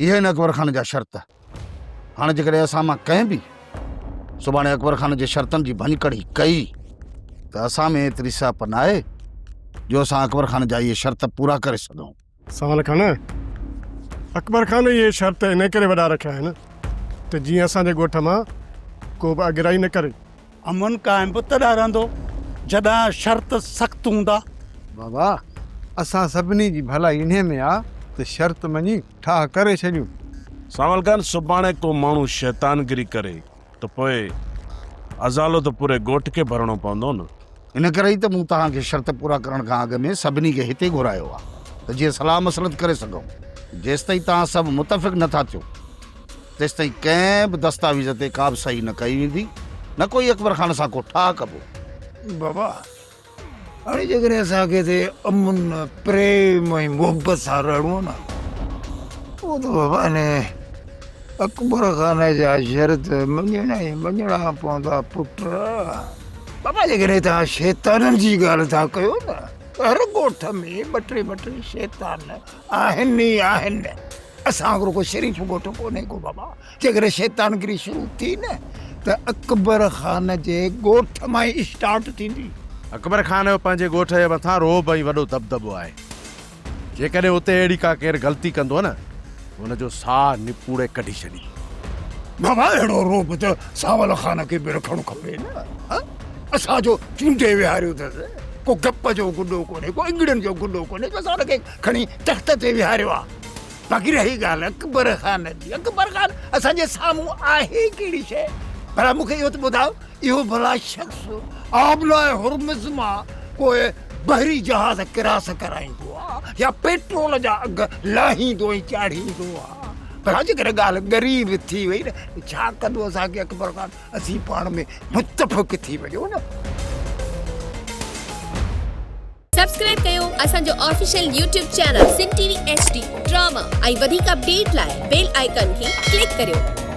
اهي آهن اڪبر خان جا شرط. هاڻي جيڪڏهن اسان مان ڪنهن به سڀاڻي اڪبر خان جي شرطن جي ڀڃڪڙي ڪئي ته اسان ۾ ايتري سهپ ناهي جو اسان اڪبر خان جا اهي شرط پورا ڪري سگهون. سوال خان، اڪبر خان اهي شرط انهي ڪري وڏا رکيا آهن ته جيئن اسان جي ڳوٺ مان ڪو به اڳرائي نه ڪري. امن قائم به تڏهن رهندو جڏهن شرط سخت هوندا. بابا، اسان سڀني جي ڀلائي انهي ۾ آ ته شرط مڃي ٺاهه ڪري ڇڏيون. سانول خان، سڀاڻي ڪو ماڻهو شيطانگري ڪري ته پوء ازالو ته پوري ڳوٺ کي ڀرڻو پوندو نه. ان ڪري ئي ته مون توهان کي شرط پورا ڪرڻ کان اڳ ۾ سڀني کي هتي گهرايو آ ته جيئن صلاح مصلحت ڪري سگهون. جيستائين توهان سڀ متفق نه ٿا ٿيو، تيستائين ڪنهن به دستاويز تي ڪا به صحيح نه ڪئي ويندي، نه ڪو ئي اڪبر خان سان ڪو ٺاهه ڪبو. بابا، هاڻي جيڪڏهن اسان کي هتي امن، پريم ۽ محبت سان رهڻو آهي نه، پوء ته بابا انهي اڪبر خان جا شرط مڃڻا ئي مڃڻا پوندا پٽ. بابا جيڪڏهن توهان شيطانن جي ڳالهه ٿا ڪيو نه ته هر ڳوٺ ۾ ٻه ٽي ٻه ٽي شيطان آهن ئي آهن. اسان وانگر ڪو شريف ڳوٺ ڪونهي ڪو بابا. جيڪڏهن شيطانگري شروع ٿي نه ته اڪبر خان جي ڳوٺ مان ئي اسٽارٽ ٿيندي. اڪبر خان جو پنهنجي ڳوٺ جي مٿان رعب ۽ وڏو دٻدٻو آهي. جيڪڏهن اتي اهڙي ڪا ڪير غلطي ڪندو نه ته ان جو ساهه نپوڙي ڪڍي ڇڏيندو. بابا اهڙو رعب ته سانول خان کي به رکڻ کپي نه. ها اسان جو چونڊي ويهاريو اٿس. ڪو گپ جو گڏو ڪونهي ڪو انگڙين جو گڏو ڪونهي جو اسان ان کي کڻي تخت تي ويهاريو آ. باقي رهي ڳالهه اڪبر خان جي، اڪبر خان اسان جي سامهون آهي ڪهڙي شيء؟ ڀلا مون کي اهو ته ٻڌاء، اهو ڀلا شخص آبناء هرمز مان ڪو بحري جهاز ڪراس ڪرائيندو آ يا پيٽرول جا اگهه لاهيندو ۽ چاڙهيندو آ؟ ڀلا جيڪڏهن ڳالهه ڳري به ٿي وئي نه ته ڇا ڪندو اسان کي اڪبر خان؟ اسين پاڻ ۾ متفق ٿي وڃون نه. سبسڪرائب ڪيو اسان جو official YouTube channel Sindh T V H D drama ۽ وڌيڪ اپڊيٽ لاء بيل آئيڪان کي ڪلڪ ڪريو.